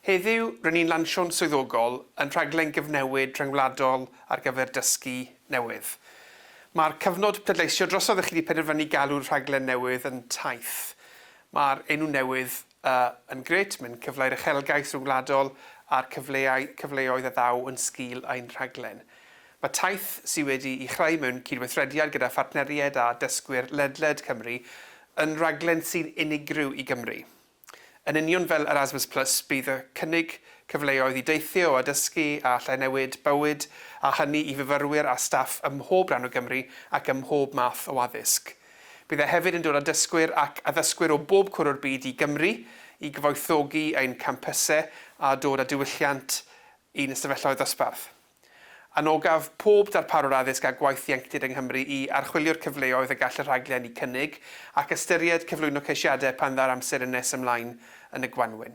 Heddiw, rŷn ni'n lansio'n swyddogol yn rhaglen gyfnewid rhyngwladol ar gyfer dysgu newydd. Mae'r cyfnod pleidleisio drosodd a chi wedi penderfynu galw'r rhaglen newydd yn Taith. Mae'r enw newydd uh, yn grêt, mae'n cyfleu'r uchelgais rhyngwladol a'r cyfleau, cyfleoedd a ddaw yn sgil ein rhaglen. Mae Taith, sydd wedi'i chreu mewn cydweithrediad gyda phartneriaid a dysgwyr ledled Cymru, yn raglen sy'n unigryw i Gymru. Yn union fel Erasmus Plus, bydd y cynnig cyfleoedd i deithio a dysgu a allai newid bywyd, a hynny i fyfyrwyr a staff ym mhob rhan o Gymru ac ym mhob math o addysg. Bydd e hefyd yn dod â dysgwyr ac addysgwyr o bob cwr o'r byd i Gymru i gyfoethogi ein campysau a dod â diwylliant i'n ystafelloedd dosbarth. Anogaf pob darparwr addysg a gwaith ieuenctid yng Nghymru i archwilio'r cyfleoedd y gall y rhaglen eu cynnig ac ystyried cyflwyno ceisiadau pan ddaw'r amser yn nes ymlaen yn y gwanwyn.